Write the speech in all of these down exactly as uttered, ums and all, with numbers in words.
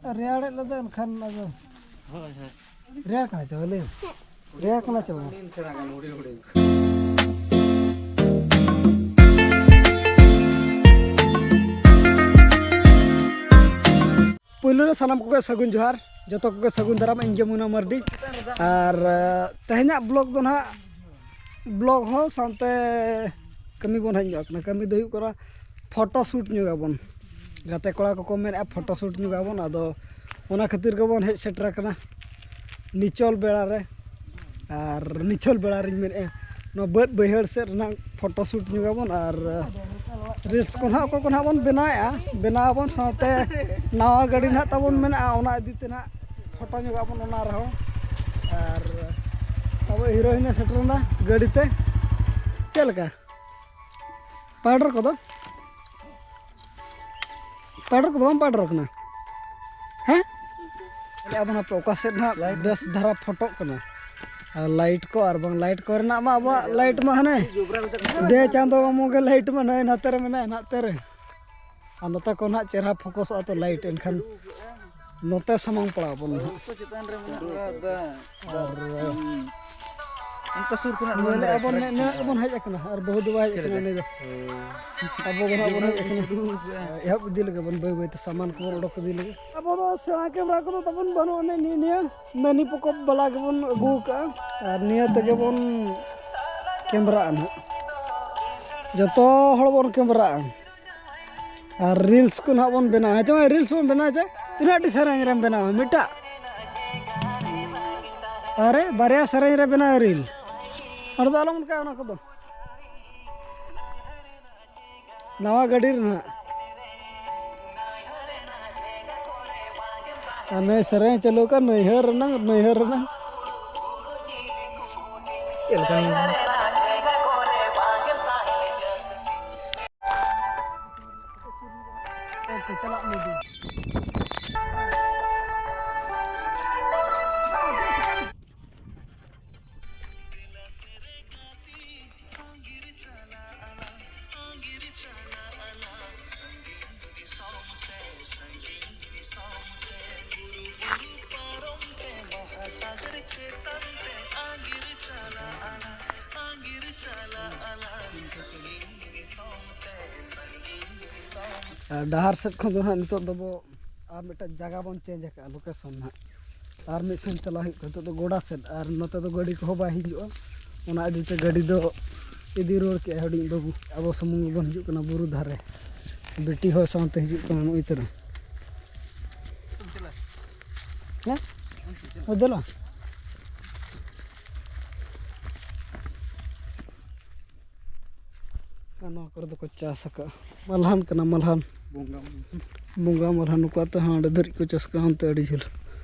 ᱨᱮᱭᱟᱲᱮᱫ ᱞᱮᱫᱟ ᱮᱱᱠᱷᱟᱱ ᱟᱫᱚ᱾ ᱦᱳᱭ, ᱦᱳᱭ᱾ ᱨᱮᱭᱟᱲ ᱠᱟᱱᱟ ᱪᱮ ᱵᱟᱝ? ᱞᱟᱹᱭ ᱢᱮ᱾ ᱨᱮᱭᱟᱲ ᱠᱟᱱᱟ ᱪᱮ ᱵᱟᱝ? ᱯᱳᱭᱞᱳ ᱨᱮ ᱥᱟᱱᱟᱢ ᱠᱚᱜᱮ ᱥᱟᱹᱜᱩᱱ ᱡᱚᱦᱟᱨ, ᱡᱚᱛᱚ ᱠᱚᱜᱮ ᱥᱟᱹᱜᱩᱱ ᱫᱟᱨᱟᱢ᱾ ᱤᱧ ᱜᱮ ᱢᱩᱱᱟ ᱢᱟᱨᱰᱤ᱾ ᱟᱨ, ᱟᱸ, ᱛᱮᱦᱮᱧᱟᱜ ᱵᱞᱚᱜ ᱫᱚ ᱱᱟᱦᱟᱜ, ᱵᱞᱚᱜ ᱦᱚᱸ ᱥᱟᱶᱛᱮ ᱠᱟᱹᱢᱤ ᱵᱚᱱ ᱦᱮᱡ ᱧᱚᱜ ᱟᱠᱟᱱᱟ᱾ ᱠᱟᱹᱢᱤ ᱫᱚ ᱦᱩᱭᱩᱜ ᱠᱟᱱᱟ ᱯᱷᱳᱴᱳ ᱥᱩᱴ ᱧᱚᱜ ᱟᱵᱚᱱ᱾ ᱜᱟᱛᱮ ᱠᱚᱲᱟ ᱠᱚᱠᱚ ᱢᱮᱱᱮᱫᱼᱟ ᱯᱷᱳᱴᱳ ᱥᱩᱴ ᱧᱚᱜ ᱟᱵᱚᱱ, ᱟᱫᱚ ᱚᱱᱟ ᱠᱷᱟᱹᱛᱤᱨ ᱜᱮᱵᱚᱱ ᱦᱮᱡ ᱥᱮᱴᱮᱨ ᱟᱠᱟᱱᱟ ᱱᱤᱪᱚᱞ ᱵᱮᱲᱟ ᱨᱮ᱾ ᱟᱨ ᱱᱤᱪᱚᱞ ᱵᱮᱲᱟ ᱨᱤᱧ ᱢᱮᱱᱮᱫᱼᱟ, ᱱᱚᱣᱟ ᱵᱟᱹᱫᱽ ᱵᱟᱹᱭᱦᱟᱹᱲ ᱥᱮᱫ ᱨᱮᱱᱟᱜ ᱯᱷᱳᱴᱳ ᱥᱩᱴ ᱧᱚᱜ ᱟᱵᱚᱱ᱾ ᱟᱨ ᱨᱤᱞᱥ ᱠᱚ ᱱᱟᱦᱟᱜ ᱚᱠᱚᱭ ᱠᱚ ᱱᱟᱦᱟᱜ ᱵᱚᱱ ᱵᱮᱱᱟᱣᱮᱫᱼᱟ, ᱵᱮᱱᱟᱣ ᱟᱵᱚᱱ, ᱥᱟᱶᱛᱮ ᱱᱟᱣᱟ ᱜᱟᱹᱰᱤ ᱱᱟᱦᱟᱜ ᱛᱟᱵᱚᱱ ᱢᱮᱱᱟᱜᱼᱟ, ᱚᱱᱟ ᱤᱫᱤ ᱛᱮ ᱱᱟᱦᱟᱜ ᱯᱷᱳᱴᱳ ᱧᱚᱜ ᱟᱵᱚᱱ ᱚᱱᱟ ᱨᱮᱦᱚᱸ᱾ ᱟᱨ ᱟᱵᱚ ᱦᱤᱨᱳ ᱦᱤᱱᱟᱹ ᱥᱮᱴᱮᱨ ᱮᱱᱟ ᱜᱟᱹᱰᱤ ᱛᱮ᱾ ᱪᱮᱫ ᱞᱮᱠᱟ ᱯᱟᱣᱰᱟᱨ ᱠᱚᱫᱚ? ᱯᱟᱣᱰᱟᱨ ᱠᱚᱫᱚ ᱵᱟᱢ ᱯᱟᱣᱰᱟᱨ ᱠᱟᱱᱟ? ᱦᱮᱸ? ᱟᱵᱚ ᱦᱟᱯᱮ ᱚᱠᱟ ᱥᱮᱫ ᱱᱟᱦᱟᱜ ᱵᱮᱥ ᱫᱷᱟᱨᱟ ᱯᱷᱳᱴᱳᱜ ᱠᱟᱱᱟ? ᱟᱨ ᱞᱟᱭᱤᱴ ᱠᱚ, ᱟᱨ ᱵᱟᱝ ᱞᱟᱭᱤᱴ ᱠᱚᱨᱮᱱᱟᱜ ᱢᱟ ᱟᱵᱚᱣᱟᱜ ᱞᱟᱭᱤᱴ ᱢᱟ ᱦᱟᱱᱮ ᱫᱮ ᱪᱟᱸᱫᱚ ᱢᱟᱢᱚ ᱜᱮ ᱞᱟᱭᱤᱴ ᱢᱟ ᱱᱚᱜᱼᱚᱭ ᱱᱟᱛᱮ ᱨᱮ ᱢᱮᱱᱟᱭᱟ, ᱱᱟᱛᱮ ᱨᱮ᱾ ᱟᱨ ᱱᱚᱛᱮ ᱠᱚ ᱱᱟᱦᱟᱜ ᱪᱮᱦᱨᱟ ᱯᱷᱳᱠᱟᱥᱚᱜᱼᱟ ᱛᱚ ᱞᱟᱭᱤᱴ, ᱮᱱᱠᱷᱟᱱ ᱱᱚᱛᱮ ᱥᱟᱢᱟᱝ ᱯᱟᱲᱟᱣ ᱵᱚᱱ ᱱᱟᱦᱟᱜ᱾ ᱚᱠᱛᱚ ᱪᱮᱛᱟᱱ ᱨᱮ ᱢᱮᱱᱟᱜ ᱠᱚᱣᱟ ᱫᱟ᱾ ᱟᱨ, ᱦᱩᱸ᱾ ᱚᱱᱠᱟ ᱥᱩᱨ ᱠᱷᱚᱱᱟᱜ ᱫᱚ ᱧᱮᱞᱮᱫᱼᱟ ᱵᱟᱝ ᱵᱚᱱ, ᱧᱮᱞᱮᱫᱼᱟ ᱵᱚᱱ ᱦᱮᱡ ᱟᱠᱟᱱᱟ ᱟᱨ ᱵᱟᱹᱦᱩ ᱫᱚ ᱵᱟᱭ ᱦᱮᱡ ᱟᱠᱟᱱᱟ ᱩᱱᱤ ᱫᱚ᱾ ᱟᱵᱚ ᱜᱮ ᱱᱟᱦᱟᱜ ᱵᱚᱱ ᱦᱮᱡ ᱟᱠᱟᱱᱟ᱾ ᱮᱦᱚᱵ ᱤᱫᱤ ᱞᱮᱜᱮ ᱵᱚᱱ ᱵᱟᱹᱭ ᱵᱟᱹᱭ ᱛᱮ ᱥᱟᱢᱟᱱ ᱠᱚᱵᱚᱱ ᱚᱰᱚᱠ ᱤᱫᱤ ᱞᱮᱜᱮ᱾ ᱟᱵᱚ ᱫᱚ ᱥᱮᱬᱟ ᱠᱮᱢᱨᱟ ᱠᱚᱫᱚ ᱛᱟᱵᱚᱱ ᱵᱟᱹᱱᱩᱜ ᱟᱹᱱᱤᱡ, ᱱᱤᱭᱟᱹ, ᱱᱤᱭᱟᱹ ᱢᱮᱱᱤ ᱯᱚᱠᱚᱵ ᱵᱟᱞᱟ ᱜᱮᱵᱚᱱ ᱟᱹᱜᱩ ᱟᱠᱟᱫᱼᱟ ᱟᱨ ᱱᱤᱭᱟᱹ ᱛᱮᱜᱮ ᱵᱚᱱ ᱠᱮᱢᱨᱟᱜᱼᱟ ᱱᱟᱦᱟᱜ᱾ ᱡᱚᱛᱚ ᱦᱚᱲ ᱵᱚᱱ ᱠᱮᱢᱨᱟᱜᱼᱟ᱾ ᱟᱨ ᱨᱤᱞᱥ ᱠᱚ ᱱᱟᱦᱟᱜ ᱵᱚᱱ ᱵᱮᱱᱟᱣᱟ᱾ ᱦᱮᱸ ᱪᱮ ᱵᱟᱝ, ᱨᱤᱞᱥ ᱵᱚᱱ ᱵᱮᱱᱟᱣᱟ ᱪᱮ? ᱛᱤᱱᱟᱹᱜ ᱴᱤ ᱥᱮᱨᱮᱧ ᱨᱮᱢ ᱵᱮᱱᱟᱣᱟ? ᱢᱤᱫᱴᱟᱜ? ᱟᱨᱮ, ᱵᱟᱨᱭᱟ ᱥᱮᱨᱮᱧ ᱨᱮ ᱵᱮᱱᱟᱣ ᱨᱤᱞ᱾ ᱚᱸᱰᱮ ᱫᱚ ᱟᱞᱚᱢ ᱚᱱᱠᱟᱭᱟ ᱚᱱᱟ ᱠᱚᱫᱚ᱾ ᱱᱟᱣᱟ ᱜᱟᱹᱰᱤ ᱨᱮᱱᱟᱜ᱾ ᱟᱨ ᱱᱩᱭ ᱥᱮᱨᱮᱧ ᱪᱟᱹᱞᱩ ᱠᱟᱱ ᱱᱟᱹᱭᱦᱟᱹᱨ ᱨᱮᱱᱟᱝ, ᱱᱟᱹᱭᱦᱟᱹᱨ ᱨᱮᱱᱟᱝ᱾ ᱪᱮᱫ ᱞᱮᱠᱟ ᱱᱩᱭ? ᱪᱟᱞᱟᱜ ᱢᱮ᱾ ᱰᱟᱦᱟᱨ ᱥᱮᱫ ᱠᱷᱚᱱ ᱫᱚ ᱱᱟᱦᱟᱜ ᱱᱤᱛᱚᱜ ᱫᱚᱵᱚ ᱟᱨ ᱢᱤᱫᱴᱟᱝ ᱡᱟᱭᱜᱟ ᱵᱚᱱ ᱪᱮᱧᱡᱽ ᱟᱠᱟᱫᱼᱟ, ᱞᱳᱠᱮᱥᱚᱱ ᱱᱟᱦᱟᱜ᱾ ᱟᱨ ᱢᱤᱫ ᱥᱮᱱ ᱪᱟᱞᱟᱜ ᱦᱩᱭᱩᱜ ᱠᱟᱱᱟ᱾ ᱱᱤᱛᱚᱜ ᱫᱚ ᱜᱚᱰᱟ ᱥᱮᱫ, ᱟᱨ ᱱᱚᱛᱮ ᱫᱚ ᱜᱟᱹᱰᱤ ᱠᱚᱦᱚᱸ ᱵᱟᱭ ᱦᱤᱡᱩᱜᱼᱟ᱾ ᱚᱱᱟ ᱤᱫᱤᱛᱮ ᱜᱟᱹᱰᱤ ᱫᱚ ᱤᱫᱤ ᱨᱩᱣᱟᱹᱲ ᱠᱮᱜᱼᱟᱭ ᱦᱩᱰᱤᱧ ᱵᱟᱹᱵᱩ᱾ ᱟᱵᱚ ᱥᱩᱢᱩᱝ ᱜᱮᱵᱚᱱ ᱦᱤᱡᱩᱜ ᱠᱟᱱᱟ ᱵᱩᱨᱩ ᱫᱷᱟᱨᱮ᱾ ᱵᱤᱴᱤ ᱦᱚᱸ ᱥᱟᱶᱛᱮ ᱦᱤᱡᱩᱜ ᱠᱟᱱᱟ ᱱᱩᱭ ᱛᱟᱨᱟ᱾ ᱦᱮᱸ? ᱚ, ᱫᱮᱞᱟ᱾ ᱟᱨ ᱱᱚᱣᱟ ᱠᱚᱨᱮ ᱫᱚᱠᱚ ᱪᱟᱥ ᱟᱠᱟᱫᱼᱟ, ᱢᱟᱞᱦᱟᱱ ᱠᱟᱱᱟ, ᱢᱟᱞᱦᱟᱱ᱾ ᱵᱚᱸᱜᱟ ᱢᱟᱞᱦᱟᱱ᱾ ᱵᱚᱸᱜᱟ ᱢᱟᱞᱦᱟᱱ, ᱱᱩᱠᱩᱣᱟᱜ ᱛᱮᱦᱚᱸ ᱚᱸᱰᱮ ᱫᱷᱟᱹᱨᱤᱡ ᱠᱚ ᱪᱟᱥ ᱟᱠᱟᱫᱼᱟ, ᱦᱟᱱᱛᱮ ᱟᱹᱰᱤ ᱡᱷᱟᱹᱞ᱾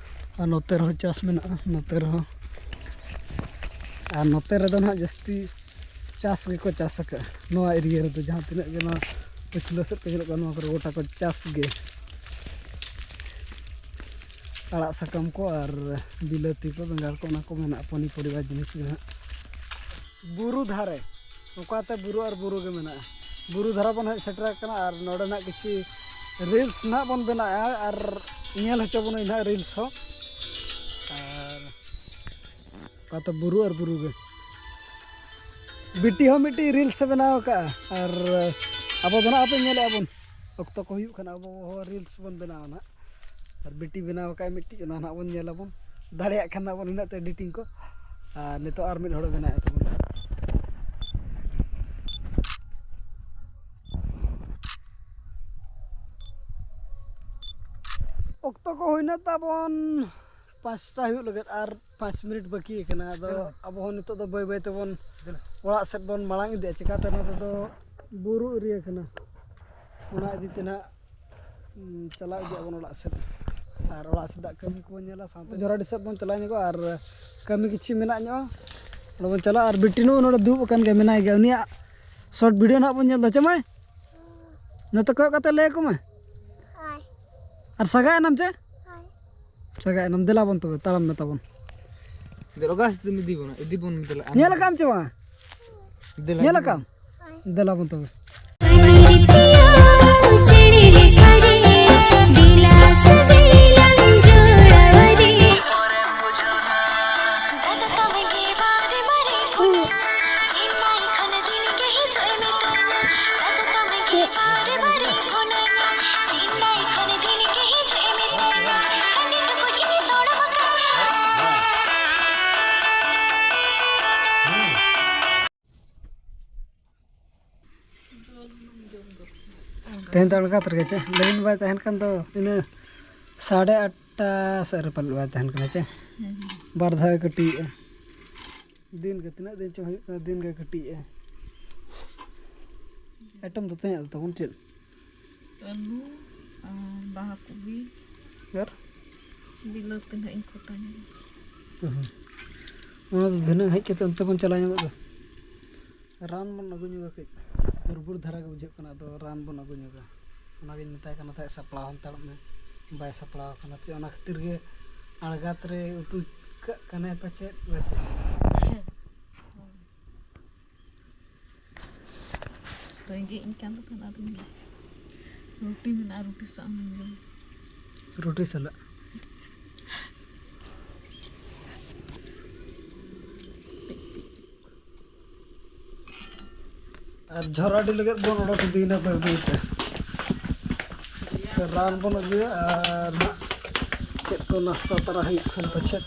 ᱟᱨ ᱱᱚᱛᱮ ᱨᱮᱦᱚᱸ ᱪᱟᱥ ᱢᱮᱱᱟᱜᱼᱟ, ᱱᱚᱛᱮ ᱨᱮᱦᱚᱸ᱾ ᱟᱨ ᱱᱚᱛᱮ ᱨᱮᱫᱚ ᱱᱟᱦᱟᱜ ᱡᱟᱹᱥᱛᱤ ᱪᱟᱥ ᱜᱮᱠᱚ ᱪᱟᱥ ᱟᱠᱟᱫᱼᱟ ᱱᱚᱣᱟ ᱮᱨᱤᱭᱟ ᱨᱮᱫᱚ᱾ ᱡᱟᱦᱟᱸ ᱛᱤᱱᱟᱹᱜ ᱜᱮ ᱱᱚᱣᱟ ᱯᱟᱹᱪᱷᱞᱟᱹ ᱥᱮᱫ ᱠᱚ ᱧᱮᱞᱚᱜ ᱠᱟᱱᱟ, ᱱᱚᱣᱟ ᱠᱚᱨᱮ ᱜᱚᱴᱟ ᱠᱚ ᱪᱟᱥ ᱜᱮ᱾ ᱟᱲᱟᱜ ᱥᱟᱠᱟᱢ ᱠᱚ ᱟᱨ ᱵᱤᱞᱟᱹᱛᱤ ᱠᱚ, ᱵᱮᱸᱜᱟᱲ ᱠᱚ, ᱚᱱᱟ ᱠᱚ ᱢᱮᱱᱟᱜᱼᱟ, ᱯᱚᱱᱤᱯᱚᱨᱤᱵᱟ ᱡᱤᱱᱤᱥ ᱜᱮ ᱱᱟᱦᱟᱜ᱾ ᱵᱩᱨᱩ ᱫᱷᱟᱨᱮ, ᱱᱚᱝᱠᱟᱛᱮ ᱵᱩᱨᱩ ᱟᱨ ᱵᱩᱨᱩ ᱜᱮ ᱢᱮᱱᱟᱜᱼᱟ᱾ ᱵᱩᱨᱩ ᱫᱷᱟᱨᱮ ᱵᱚᱱ ᱦᱮᱡ ᱥᱮᱴᱮᱨ ᱟᱠᱟᱱᱟ ᱟᱨ ᱱᱚᱰᱮ ᱱᱟᱜ ᱠᱤᱪᱷᱤ ᱨᱤᱞᱥ ᱱᱟᱜ ᱵᱚᱱ ᱵᱮᱱᱟᱣᱮᱫᱼᱟ ᱟᱨ ᱧᱮᱞ ᱦᱚᱪᱚ ᱵᱚᱱᱟᱹᱧ ᱱᱟᱜ ᱨᱤᱞᱥ ᱦᱚᱸ᱾ ᱟᱨ ᱱᱚᱝᱠᱟᱛᱮ ᱵᱩᱨᱩ ᱟᱨ ᱵᱩᱨᱩ ᱜᱮ᱾ ᱵᱤᱴᱤ ᱦᱚᱸ ᱢᱤᱫᱴᱤᱡ ᱨᱤᱞᱥ ᱮ ᱵᱮᱱᱟᱣ ᱟᱠᱟᱫᱼᱟ ᱟᱨ ᱟᱵᱚ ᱫᱚ ᱱᱟᱜ ᱦᱟᱯᱮ ᱧᱮᱞᱮᱫᱼᱟ ᱵᱚᱱ, ᱚᱠᱛᱚ ᱠᱚ ᱦᱩᱭᱩᱜ ᱠᱷᱟᱱ ᱟᱵᱚ ᱦᱚᱸ ᱨᱤᱞᱥ ᱵᱚᱱ ᱵᱮᱱᱟᱣᱟ ᱱᱟᱜ᱾ ᱟᱨ ᱵᱤᱴᱤ ᱵᱮᱱᱟᱣ ᱟᱠᱟᱫᱼᱟᱭ ᱢᱤᱫᱴᱤᱡ, ᱚᱱᱟ ᱱᱟᱜ ᱵᱚᱱ ᱧᱮᱞᱟᱵᱚᱱ, ᱫᱟᱲᱮᱭᱟᱜ ᱠᱷᱟᱱ ᱱᱟᱜ ᱵᱚᱱ ᱤᱱᱟᱹᱜ ᱛᱮ ᱮᱰᱤᱴᱤᱝ ᱠᱚ᱾ ᱟᱨ ᱱᱤᱛᱚᱜ ᱟᱨ ᱢᱤᱫ ᱦᱚᱲᱮ ᱵᱮᱱᱟᱣᱮᱫ ᱛᱟᱵᱚᱱᱟ᱾ ᱚᱠᱛᱚ ᱠᱚ ᱦᱩᱭᱱᱟ ᱛᱟᱵᱚᱱ ᱯᱟᱸᱪᱴᱟ ᱦᱩᱭᱩᱜ ᱞᱟᱹᱜᱤᱫ, ᱟᱨ ᱯᱟᱸᱪ ᱢᱤᱱᱤᱴ ᱵᱟᱹᱠᱤ ᱟᱠᱟᱱᱟ᱾ ᱟᱫᱚ ᱫᱮᱞᱟ᱾ ᱟᱵᱚ ᱦᱚᱸ ᱱᱤᱛᱚᱜ ᱫᱚ ᱵᱟᱹᱭ ᱵᱟᱹᱭ ᱛᱮᱵᱚᱱ ᱫᱮᱞᱟ᱾ ᱚᱲᱟᱜ ᱥᱮᱫ ᱵᱚᱱ ᱢᱟᱲᱟᱝ ᱤᱫᱤᱜᱼᱟ, ᱪᱤᱠᱟᱹᱛᱮ ᱱᱚᱛᱮ ᱫᱚ ᱵᱩᱨᱩ ᱮᱨᱤᱭᱟ ᱠᱟᱱᱟ᱾ ᱚᱱᱟ ᱤᱫᱤ ᱛᱮ ᱱᱟᱜ, ᱩᱸ, ᱪᱟᱞᱟᱣ ᱤᱫᱤᱜ ᱟᱵᱚᱱ ᱚᱲᱟᱜ ᱥᱮᱫ, ᱟᱨ ᱚᱲᱟᱜ ᱥᱮᱫᱟᱜ ᱠᱟᱹᱢᱤ ᱠᱚᱵᱚᱱ ᱧᱮᱞᱟ, ᱥᱟᱶᱛᱮ ᱡᱚᱨᱟᱰᱤ ᱥᱮᱫ ᱵᱚᱱ ᱪᱟᱞᱟᱣ ᱧᱚᱜᱚᱜᱼᱟ, ᱟᱨ ᱠᱟᱹᱢᱤ ᱠᱤᱪᱷᱤ ᱢᱮᱱᱟᱜ ᱧᱚᱜᱼᱟ, ᱚᱸᱰᱮ ᱵᱚᱱ ᱪᱟᱞᱟᱜᱼᱟ᱾ ᱟᱨ ᱵᱤᱴᱤ ᱱᱩᱜᱼᱩ ᱱᱚᱰᱮ ᱫᱩᱲᱩᱵ ᱟᱠᱟᱱ ᱜᱮᱭᱟ, ᱢᱮᱱᱟᱭ ᱜᱮᱭᱟ, ᱩᱱᱤᱭᱟᱜ ᱥᱚᱨᱴ ᱵᱷᱤᱰᱤᱭᱳ ᱱᱟᱜ ᱵᱚᱱ ᱧᱮᱞ ᱮᱫᱟ᱾ ᱪᱮ ᱢᱟᱹᱭ, ᱱᱚᱛᱮ ᱠᱚᱭᱚᱜ ᱠᱟᱛᱮ ᱞᱟᱹᱭ ᱟᱠᱚ ᱢᱮ᱾ ᱦᱳᱭ᱾ ᱟᱨ ᱥᱟᱜᱟᱭ ᱮᱱᱟᱢ ᱪᱮ? ᱦᱳᱭ᱾ ᱥᱟᱜᱟᱭ ᱮᱱᱟᱢ, ᱫᱮᱞᱟ ᱵᱚᱱ ᱛᱚᱵᱮ, ᱛᱟᱲᱟᱢ ᱢᱮ ᱛᱟᱵᱚᱱ᱾ ᱫᱮᱞᱟ, ᱚᱠᱟ ᱥᱮᱫ ᱛᱮᱢ ᱤᱫᱤ ᱵᱚᱱᱟ? ᱤᱫᱤ ᱵᱚᱱ ᱢᱮ ᱫᱮᱞᱟ, ᱟᱢ ᱧᱮᱞ ᱫᱚ᱾ ᱟᱠᱟᱫ ᱟᱢ ᱪᱮ ᱵᱟᱝ? ᱫᱮᱞᱟ, ᱧᱮᱞ ᱤᱫᱤ ᱟᱠᱟᱫ ᱟᱢ? ᱵᱚᱱ᱾ ᱫᱮᱞᱟ ᱵᱚᱱ ᱛᱚᱵᱮ᱾ ᱛᱮᱦᱮᱧ ᱫᱚ ᱟᱬᱜᱟᱛ ᱨᱮᱜᱮ ᱪᱮ? ᱞᱟᱭᱤᱱ ᱵᱟᱭ ᱛᱟᱦᱮᱱ ᱠᱷᱟᱱ ᱫᱚ ᱤᱱᱟᱹ ᱥᱟᱲᱮ ᱟᱴᱴᱟ ᱥᱮᱫ ᱨᱮ ᱯᱟᱞᱮᱫ ᱵᱟᱭ ᱛᱟᱦᱮᱱ ᱠᱟᱱᱟ ᱪᱮ? ᱦᱮᱸ᱾ ᱵᱟᱨ ᱫᱷᱟᱣ ᱮ ᱠᱟᱹᱴᱤᱭᱮᱜᱼᱟ᱾ ᱫᱤᱱ ᱜᱮ ᱛᱤᱱᱟᱹᱜ ᱫᱤᱱ ᱪᱚᱝ ᱦᱩᱭᱩᱜ ᱠᱟᱱᱟ, ᱫᱤᱱ ᱜᱮ ᱠᱟᱹᱴᱤᱭᱮᱜᱼᱟ᱾ ᱟᱭᱴᱮᱢ ᱫᱚ ᱛᱮᱦᱮᱧᱟᱜ ᱫᱚ ᱛᱟᱵᱚᱱ ᱪᱮᱫ? ᱟᱹᱞᱩ ᱟᱨ ᱵᱟᱦᱟ ᱠᱚᱵᱤ ᱟᱨ? ᱵᱤᱞᱟᱹᱛᱤ ᱱᱟᱦᱟᱜ ᱤᱧ ᱠᱚᱴᱟ ᱧᱚᱜᱟ᱾ ᱦᱩᱸ᱾ ᱚᱱᱟ ᱫᱚ ᱫᱷᱤᱱᱟᱹᱝ ᱦᱮᱡ ᱠᱟᱛᱮ ᱚᱱᱛᱮ ᱵᱚᱱ ᱪᱟᱞᱟᱣ ᱧᱚᱜᱚᱜ ᱫᱚ᱾ ᱨᱟᱱ ᱵᱚᱱ ᱟᱹᱜᱩ ᱧᱚᱜᱟ ᱠᱟᱹᱡ᱾ ᱦᱩᱲᱵᱩᱲ ᱫᱷᱟᱨᱟ ᱜᱮ ᱵᱩᱡᱷᱟᱹᱜ ᱠᱟᱱᱟ, ᱟᱫᱚ ᱨᱟᱱ ᱵᱚᱱ ᱟᱹᱜᱩ ᱧᱚᱜᱟ᱾ ᱚᱱᱟᱜᱤᱧ ᱢᱮᱛᱟᱭ ᱠᱟᱱᱟ ᱛᱟᱦᱮᱸᱫ, ᱥᱟᱯᱲᱟᱣ ᱦᱟᱛᱟᱲᱚᱜ ᱢᱮ᱾ ᱵᱟᱭ ᱥᱟᱯᱲᱟᱣ ᱟᱠᱟᱱᱟ ᱪᱮ, ᱚᱱᱟ ᱠᱷᱟᱹᱛᱤᱨ ᱜᱮ ᱟᱬᱜᱟᱛ ᱨᱮ ᱩᱛᱩ ᱠᱟᱜ ᱠᱟᱱᱟᱭ ᱯᱟᱪᱮᱫ, ᱯᱟᱪᱮᱫ᱾ ᱨᱮᱸᱜᱮᱡ ᱤᱧ ᱠᱟᱱ ᱫᱚ ᱠᱷᱟᱱ ᱟᱫᱚᱧ ᱨᱩᱴᱤ ᱢᱮᱱᱟᱜᱼᱟ, ᱨᱩᱴᱤ ᱥᱟᱶ ᱤᱧ ᱡᱚᱢ᱾ ᱨᱩᱴᱤ ᱥᱟᱞᱟᱜ᱾ ᱟᱨ ᱡᱷᱚᱨᱟᱰᱤ ᱞᱟᱹᱜᱤᱫ ᱵᱚᱱ ᱚᱰᱚᱠ ᱤᱫᱤᱭᱮᱱᱟ ᱵᱟᱹᱭ ᱵᱟᱹᱭ ᱛᱮ᱾ ᱨᱟᱱ ᱵᱚᱱ ᱟᱹᱜᱩᱭᱟ ᱟᱨ ᱪᱮᱫ ᱠᱚ ᱱᱟᱥᱛᱟ ᱛᱟᱨᱟ ᱦᱩᱭᱩᱜ ᱠᱷᱟᱱ ᱯᱟᱪᱮᱫ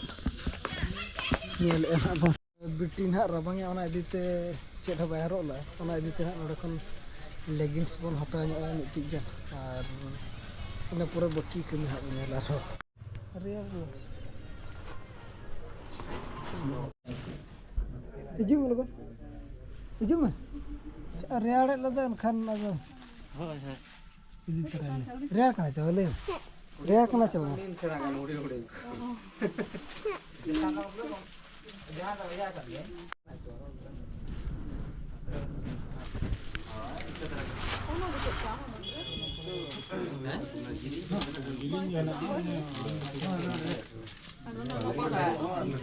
ᱧᱮᱞᱮᱫᱼᱟ ᱱᱟᱦᱟᱜ ᱵᱚᱱ᱾ ᱵᱤᱴᱤ ᱱᱟᱦᱟᱜ ᱨᱟᱵᱟᱝ ᱮ, ᱚᱱᱟ ᱤᱫᱤᱛᱮ ᱪᱮᱫ ᱦᱚᱸ ᱵᱟᱭ ᱦᱚᱨᱚᱜ ᱞᱮᱫᱼᱟ᱾ ᱚᱱᱟ ᱤᱫᱤᱛᱮ ᱱᱟᱦᱟᱜ ᱱᱚᱰᱮ ᱠᱷᱚᱱ leggings ᱵᱚᱱ ᱦᱟᱛᱟᱣ ᱧᱚᱜᱼᱟ ᱢᱤᱫᱴᱤᱡ ᱜᱟᱱ, ᱟᱨ ᱤᱱᱟᱹ ᱯᱚᱨᱮ ᱵᱟᱹᱠᱤ ᱠᱟᱹᱢᱤ ᱦᱟᱸᱜ ᱵᱚᱱ ᱧᱮᱞᱟ ᱟᱨᱦᱚᱸ᱾ ᱨᱮᱭᱟᱲ ᱜᱮ᱾ ᱦᱤᱡᱩᱜ ᱢᱮ ᱞᱚᱜᱚᱱ, ᱦᱤᱡᱩᱜ ᱢᱮ᱾ ᱨᱮᱭᱟᱲᱮᱫ ᱞᱮᱫᱟ ᱮᱱᱠᱷᱟᱱ ᱟᱫᱚ᱾ ᱦᱳᱭ, ᱦᱳᱭ᱾ ᱤᱫᱤ ᱛᱚᱨᱟᱭ ᱢᱮ᱾ ᱨᱮᱭᱟᱲ ᱠᱟᱱᱟ ᱪᱮ ᱵᱟᱝ? ᱞᱟᱹᱭ ᱢᱮ᱾ ᱨᱮᱭᱟᱲ ᱠᱟᱱᱟ ᱪᱮ ᱵᱟᱝ? ᱦᱩᱰᱤᱧ ᱦᱩᱰᱤᱧ᱾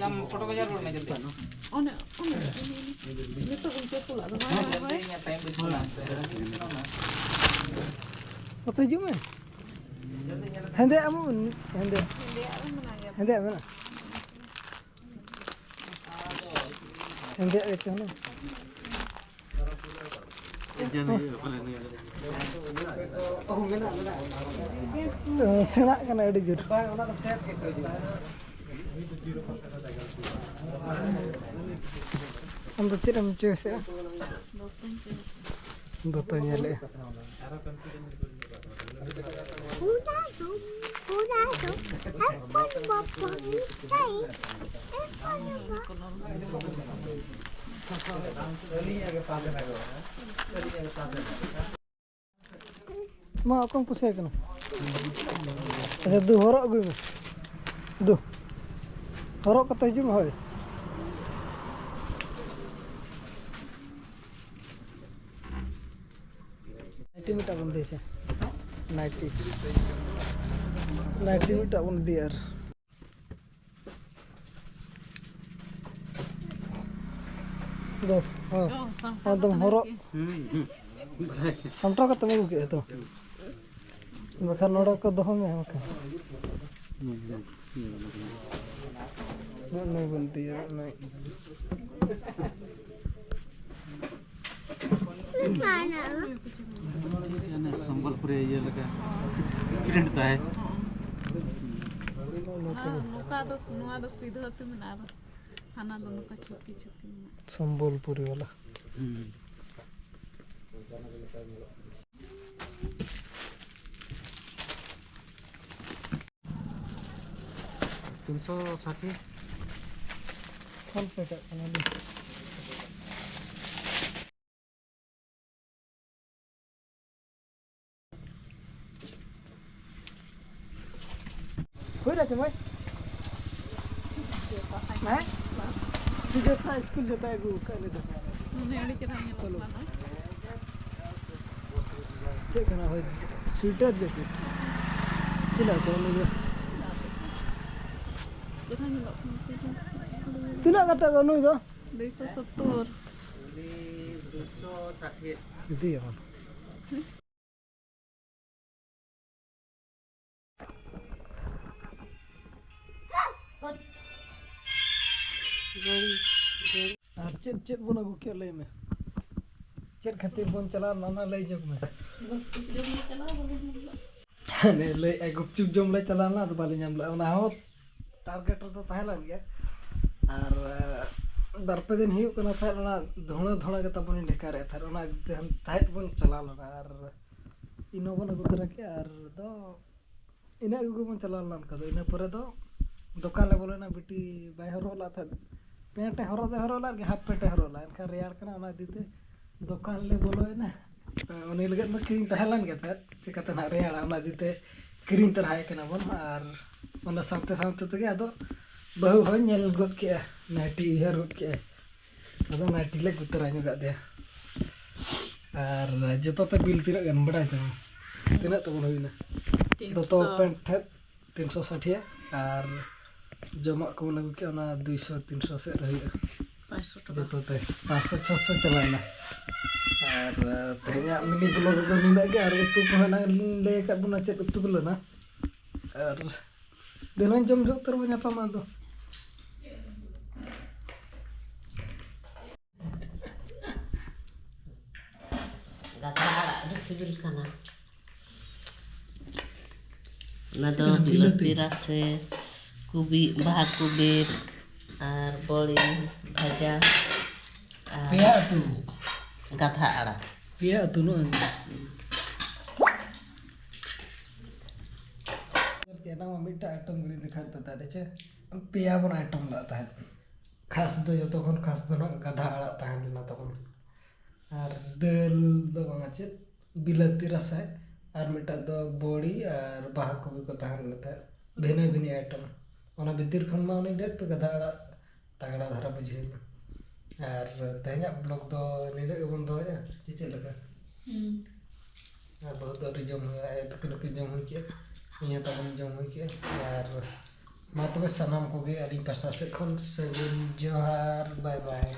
ᱟᱢ ᱯᱷᱳᱴᱳ ᱵᱟᱡᱟᱨ ᱨᱩᱣᱟᱹᱲ ᱢᱮ ᱡᱚᱞᱫᱤ᱾ ᱚᱱᱮ, ᱚᱱᱮ, ᱩᱱᱤ, ᱩᱱᱤ᱾ ᱱᱤᱛᱚᱜ ᱩᱱᱠᱩ ᱠᱚ ᱞᱟᱜ ᱫᱚ ᱵᱟᱝ, ᱵᱟᱝ, ᱵᱟᱝ᱾ ᱴᱟᱭᱤᱢ ᱵᱟᱹᱪᱩᱜᱼᱟ᱾ ᱱᱚᱛᱮ ᱦᱤᱡᱩᱜ ᱢᱮ᱾ ᱦᱮᱸᱫᱮ ᱟᱢ, ᱦᱮᱸᱫᱮ᱾ ᱦᱮᱸᱫᱮᱭᱟᱜ ᱫᱚ ᱢᱮᱱᱟᱜ ᱜᱮᱭᱟ᱾ ᱦᱮᱸᱫᱮᱭᱟᱜ ᱢᱮᱱᱟᱜᱼᱟ᱾ ᱦᱮᱸᱫᱮᱭᱟᱜ ᱜᱮ ᱪᱚᱝ᱾ ᱥᱮᱬᱟᱜ ᱠᱟᱱᱟ ᱟᱹᱰᱤ ᱡᱳᱨ᱾ ᱟᱢ ᱫᱚ ᱪᱮᱫ ᱮᱢ ᱪᱚᱭᱮᱥᱮᱜᱼᱟ? ᱫᱚᱛᱚ ᱧᱮᱞᱮᱜᱼᱟ᱾ ᱢᱟ, ᱚᱠᱚᱭ ᱯᱚᱭᱥᱟ ᱠᱟᱱᱟ? ᱟᱪᱪᱷᱟ, ᱫᱩ ᱦᱚᱨᱚᱜ ᱟᱹᱜᱩᱭ ᱢᱮ᱾ ᱫᱩ ᱦᱚᱨᱚᱜ ᱠᱟᱛᱮ ᱦᱤᱡᱩᱜ ᱢᱮ᱾ ᱦᱳᱭ, ᱱᱟᱭᱴᱤ ᱢᱤᱫᱴᱟᱜ ᱵᱚᱱ ᱤᱫᱤᱭᱟ ᱥᱮ? ᱱᱟᱭᱴᱤ, ᱱᱟᱭᱴᱤ ᱢᱤᱫᱴᱟᱜ ᱵᱚᱱ ᱤᱫᱤᱭᱟ ᱟᱨ ᱵᱮᱥ, ᱦᱮᱸ᱾ ᱚ, ᱥᱟᱢᱴᱟᱣ ᱮᱠᱫᱚᱢ ᱠᱟᱛᱮ ᱦᱚᱨᱚᱜ᱾ ᱦᱩᱸ, ᱦᱩᱸ᱾ ᱥᱟᱢᱴᱟᱣ ᱠᱟᱛᱮᱢ ᱟᱹᱜᱩ ᱠᱮᱜᱼᱟ ᱛᱚ? ᱵᱟᱠᱷᱟᱱ ᱱᱚᱰᱮ ᱠᱚ ᱫᱚᱦᱚ ᱢᱮᱭᱟ ᱵᱟᱠᱷᱟᱱ᱾ ᱦᱩᱸ, ᱦᱩᱸ, ᱦᱩᱸ, ᱦᱩᱸ᱾ ᱱᱚᱜᱼᱚ ᱱᱩᱭ ᱵᱚᱱ ᱤᱫᱤᱭᱟ, ᱱᱩᱭ᱾ ᱚᱱᱮ ᱥᱚᱢᱵᱚᱞᱯᱩᱨᱤ ᱤᱭᱟᱹ ᱞᱮᱠᱟ ᱯᱨᱤᱱᱴ ᱛᱟᱭ᱾ ᱱᱚᱝᱠᱟ ᱫᱚ, ᱱᱚᱣᱟ ᱫᱚ ᱥᱤᱫᱷᱟᱹ ᱛᱮ ᱢᱮᱱᱟᱜᱼᱟ, ᱟᱨ ᱦᱟᱱᱟ ᱫᱚ ᱱᱚᱝᱠᱟ ᱪᱷᱩᱴᱤ ᱪᱷᱩᱴᱤ ᱢᱮᱱᱟᱜᱼᱟ᱾ ᱥᱚᱢᱵᱚᱞᱯᱩᱨᱤ ᱵᱟᱞᱟ᱾ ᱦᱩᱸ᱾ ᱛᱤᱱᱥᱚ ᱥᱟᱴᱷᱤ᱾ ᱯᱷᱳᱱ ᱯᱮ ᱠᱟᱜ ᱠᱟᱱᱟᱞᱤᱧ᱾ ᱦᱩᱭ ᱱᱟ ᱪᱮ ᱢᱟᱹᱭ? ᱦᱮᱸ? ᱡᱚᱛᱚ ᱥᱠᱩᱞ ᱡᱚᱛᱚ ᱟᱹᱜᱩ ᱟᱠᱟᱫ ᱞᱮ ᱫᱚ᱾ ᱢᱟᱱᱮ ᱟᱹᱰᱤ ᱪᱮᱦᱨᱟ ᱧᱮᱞᱚᱜ ᱪᱚᱞᱚ᱾ ᱠᱟᱱᱟ᱾ ᱪᱮᱫ ᱠᱟᱱᱟ? ᱦᱳᱭ, ᱥᱩᱭᱮᱴᱟᱨ ᱡᱮᱠᱮᱴ᱾ ᱪᱮᱫ ᱞᱮᱠᱟ ᱩᱱᱤ ᱫᱚ? ᱪᱮᱦᱨᱟ ᱧᱮᱞᱚᱜ ᱠᱟᱱᱟ᱾ ᱛᱤᱱᱟᱹᱜ ᱠᱟᱛᱮ ᱫᱚ ᱱᱩᱭ ᱫᱚ? ᱫᱩᱭᱥᱚ ᱥᱚᱛᱛᱚᱨ᱾ ᱤᱫᱤᱭᱟᱵᱚᱱ᱾ ᱟᱨ ᱪᱮᱫ ᱪᱮᱫ ᱵᱚᱱ ᱟᱹᱜᱩ ᱠᱮᱫ ᱞᱟᱹᱭ ᱢᱮ? ᱪᱮᱫ ᱠᱷᱟᱹᱛᱤᱨ ᱵᱚᱱ ᱪᱟᱞᱟᱣ ᱞᱮᱱᱟ ᱚᱱᱟ ᱞᱟᱹᱭ ᱧᱚᱜ ᱢᱮ᱾ ᱦᱟᱱᱮ ᱞᱟᱹᱭᱮᱫᱼᱟᱭ ᱜᱩᱯᱪᱩᱯ ᱡᱚᱢ ᱞᱮ ᱪᱟᱞᱟᱣ ᱞᱮᱱᱟ, ᱟᱫᱚ ᱵᱟᱞᱮ ᱧᱟᱢ ᱞᱮᱫᱼᱟ᱾ ᱚᱱᱟ ᱦᱚᱸ ᱴᱟᱨᱜᱮᱴ ᱨᱮᱫᱚ ᱛᱟᱦᱮᱸ ᱞᱮᱱ ᱜᱮᱭᱟ᱾ ᱟᱨ, ᱟᱨ ᱵᱟᱨ ᱯᱮ ᱫᱤᱱ ᱦᱩᱭᱩᱜ ᱠᱟᱱᱟ ᱛᱟᱦᱮᱸᱫ, ᱚᱱᱟ ᱫᱷᱩᱬᱟᱹ ᱫᱷᱩᱬᱟᱹ ᱜᱮ ᱛᱟᱵᱚᱱ ᱰᱷᱮᱠᱟ ᱨᱮ ᱛᱟᱦᱮᱸᱫ, ᱚᱱᱟ ᱤᱫᱤ ᱛᱮ ᱛᱟᱦᱮᱸᱫ ᱵᱚᱱ ᱪᱟᱞᱟᱣ ᱞᱮᱱᱟ ᱟᱨ ᱤᱱᱳ ᱵᱚᱱ ᱟᱹᱜᱩ ᱛᱚᱨᱟ ᱠᱮᱫᱼᱟ ᱟᱨ ᱫᱚ ᱤᱱᱟᱹ ᱟᱹᱜᱩ ᱜᱮᱵᱚᱱ ᱪᱟᱞᱟᱣ ᱞᱮᱱᱟ᱾ ᱚᱱᱠᱟ ᱫᱚ ᱤᱱᱟᱹ ᱯᱚᱨᱮ ᱫᱚ ᱫᱚᱠᱟᱱ ᱞᱮ ᱵᱚᱞᱚᱭᱮᱱᱟ, ᱵᱤᱴᱤ ᱵᱟᱭ ᱦᱚᱨᱚᱜ ᱞᱟᱜ ᱛᱟᱦᱮᱸᱫ, ᱯᱮᱱᱴ ᱮ ᱦᱚᱨᱚᱜ ᱫᱚᱭ ᱦᱚᱨᱚᱜ ᱞᱟᱜ ᱜᱮ, ᱦᱟᱯ ᱯᱮᱱᱴ ᱮ ᱦᱚᱨᱚᱜ ᱞᱟᱜ, ᱮᱱᱠᱷᱟᱱ ᱨᱮᱭᱟᱲ ᱠᱟᱱᱟ, ᱚᱱᱟ ᱤᱫᱤ ᱛᱮ ᱫᱚᱠᱟᱱ ᱞᱮ ᱵᱚᱞᱚᱭᱮᱱᱟ᱾ ᱩᱱᱤ ᱞᱟᱹᱜᱤᱫ ᱢᱟ ᱠᱤᱨᱤᱧ ᱛᱟᱦᱮᱸ ᱞᱮᱱ ᱜᱮ ᱛᱟᱦᱮᱸᱫ, ᱪᱤᱠᱟᱹᱛᱮ ᱱᱟᱦᱟᱜ ᱨᱮᱭᱟᱲᱟ, ᱚᱱᱟ ᱤᱫᱤ ᱛᱮ ᱠᱤᱨᱤᱧ ᱛᱚᱨᱟᱭᱮ ᱠᱟᱱᱟ ᱵᱚᱱ᱾ ᱟᱨ ᱚᱱᱟ ᱥᱟᱶᱛᱮ ᱥᱟᱶᱛᱮ ᱛᱮᱜᱮ ᱟᱫᱚ ᱵᱟᱹᱦᱩ ᱦᱚᱸᱭ ᱧᱮᱞ ᱜᱚᱫ ᱠᱮᱜᱼᱟ, ᱱᱟᱭᱴᱤ ᱩᱭᱦᱟᱹᱨ ᱜᱚᱫ ᱠᱮᱜᱼᱟ᱾ ᱟᱫᱚ ᱱᱟᱭᱴᱤ ᱞᱮ ᱟᱹᱜᱩ ᱛᱚᱨᱟ ᱧᱚᱜᱟᱜ ᱫᱮᱭᱟ᱾ ᱟᱨ ᱡᱚᱛᱚ ᱛᱮ ᱵᱤᱞ ᱛᱤᱱᱟᱹᱜ ᱜᱟᱱ ᱵᱟᱲᱟᱭ ᱛᱟᱢᱟ? ᱛᱤᱱᱟᱹᱜ ᱛᱟᱵᱚᱱ ᱦᱩᱭᱱᱟ? ᱫᱚᱛᱚ ᱯᱮᱱᱴ ᱴᱷᱮᱱ ᱛᱤᱱᱥᱚ ᱥᱟᱴᱷᱤᱭᱟ ᱟᱨ ᱡᱚᱢᱟᱜ ᱠᱚᱵᱚᱱ ᱟᱹᱜᱩ ᱠᱮᱜᱼᱟ, ᱚᱱᱟ ᱫᱩᱭᱥᱚ ᱛᱤᱱᱥᱚ ᱥᱮᱫ ᱨᱮ ᱦᱩᱭᱩᱜᱼᱟ᱾ ᱯᱟᱸᱪᱥᱚ ᱴᱟᱠᱟ᱾ ᱡᱚᱛᱚ ᱛᱮ ᱯᱟᱸᱪᱥᱚ ᱪᱷᱚᱥᱚ ᱪᱟᱵᱟᱭᱮᱱᱟ᱾ ᱟᱨ ᱛᱮᱦᱮᱧᱟᱜ ᱢᱤᱱᱤ ᱵᱞᱚᱜ ᱨᱮᱫᱚ ᱱᱤᱱᱟᱹᱜ ᱜᱮ᱾ ᱟᱨ ᱩᱛᱩ ᱠᱚᱦᱚᱸ ᱮᱱᱟᱝ ᱞᱤᱧ ᱞᱟᱹᱭ ᱟᱠᱟᱫ ᱵᱚᱱᱟ ᱪᱮᱫ ᱩᱛᱩ ᱠᱚ ᱞᱮᱱᱟ᱾ ᱟᱨ ᱫᱷᱤᱱᱟᱹᱝ ᱡᱚᱢ ᱡᱚᱦᱚᱜ ᱩᱛᱟᱹᱨ ᱵᱚᱱ ᱧᱟᱯᱟᱢᱟ ᱟᱫᱚ᱾ ᱜᱟᱫᱷᱟ ᱟᱲᱟᱜ ᱟᱹᱰᱤ ᱥᱤᱵᱤᱞ ᱠᱟᱱᱟ᱾ ᱚᱱᱟ ᱫᱚ ᱪᱮᱫ ᱠᱟᱱᱟ? ᱵᱤᱞᱟᱹᱛᱤ? ᱵᱤᱞᱟᱹᱛᱤ ᱨᱟᱥᱮ, ᱠᱚᱵᱤ, ᱵᱟᱦᱟ ᱠᱚᱵᱤ ᱟᱨ ᱵᱚᱲᱤ ᱵᱷᱟᱡᱟ ᱟᱨ ᱯᱮᱭᱟ ᱩᱛᱩ᱾ ᱜᱟᱫᱷᱟ ᱟᱲᱟᱜ᱾ ᱯᱮᱭᱟ ᱩᱛᱩ ᱱᱚᱜᱼᱚᱭ᱾ ᱮᱱᱟᱝ ᱢᱟ ᱢᱤᱫᱴᱟᱝ ᱟᱭᱴᱮᱢ ᱜᱤᱲᱤ ᱫᱮᱠᱷᱟᱣ ᱯᱮ ᱛᱟᱦᱮᱸᱫ, ᱪᱮ? ᱯᱮᱭᱟ ᱵᱚᱱ ᱟᱭᱴᱮᱢ ᱞᱮᱫ ᱛᱟᱦᱮᱸᱫ᱾ ᱠᱷᱟᱥ ᱫᱚ, ᱡᱚᱛᱚ ᱠᱷᱚᱱ ᱠᱷᱟᱥ ᱫᱚ ᱱᱟᱜ ᱜᱟᱫᱷᱟ ᱟᱲᱟᱜ ᱛᱟᱦᱮᱸ ᱞᱮᱱᱟ ᱛᱟᱵᱚᱱ᱾ ᱟᱨ ᱫᱟᱹᱞ ᱫᱚ ᱵᱟᱝᱟ, ᱪᱮᱫ, ᱵᱤᱞᱟᱹᱛᱤ ᱨᱟᱥᱮ, ᱟᱨ ᱢᱤᱫᱴᱟᱝ ᱫᱚ ᱵᱚᱲᱤ ᱟᱨ ᱵᱟᱦᱟ ᱠᱚᱵᱤ ᱠᱚ ᱛᱟᱦᱮᱸ ᱞᱮᱱᱟ ᱛᱟᱦᱮᱸᱫ᱾ ᱵᱷᱤᱱᱟᱹ ᱵᱷᱤᱱᱟᱹ ᱟᱭᱴᱮᱢ᱾ ᱚᱱᱟ ᱵᱷᱤᱛᱤᱨ ᱠᱷᱚᱱ ᱢᱟ ᱩᱱᱤ ᱰᱷᱮᱨ ᱯᱮ ᱜᱟᱫᱷᱟ ᱟᱲᱟᱜ ᱛᱟᱜᱲᱟ ᱫᱷᱟᱨᱟ ᱵᱩᱡᱷᱟᱹᱣ ᱮᱱᱟ᱾ ᱟᱨ ᱛᱮᱦᱮᱧᱟᱜ ᱵᱞᱚᱜ ᱫᱚ ᱱᱤᱱᱟᱹᱜ ᱜᱮᱵᱚᱱ ᱫᱚᱦᱚᱭᱟ, ᱪᱮ ᱪᱮᱫ ᱞᱮᱠᱟ? ᱦᱩᱸ᱾ ᱟᱨ ᱵᱟᱹᱦᱩ ᱫᱚ ᱟᱹᱣᱨᱤ ᱡᱚᱢ ᱦᱩᱭᱩᱜᱼᱟ, ᱟᱭᱳ ᱛᱟᱹᱠᱤᱱ ᱦᱚᱸᱠᱤᱱ ᱡᱚᱢ ᱦᱩᱭ ᱠᱮᱜᱼᱟ, ᱤᱧ ᱦᱚᱸ ᱛᱟᱵᱚᱱ ᱡᱚᱢ ᱦᱩᱭ ᱠᱮᱜᱼᱟ᱾ ᱟᱨ ᱢᱟ ᱛᱚᱵᱮ ᱥᱟᱱᱟᱢ ᱠᱚᱜᱮ ᱟᱹᱞᱤᱧ ᱯᱟᱥᱴᱟ ᱥᱮᱫ ᱠᱷᱚᱱ ᱥᱟᱹᱜᱩᱱ ᱡᱚᱦᱟᱨ, ᱵᱟᱭ ᱵᱟᱭ᱾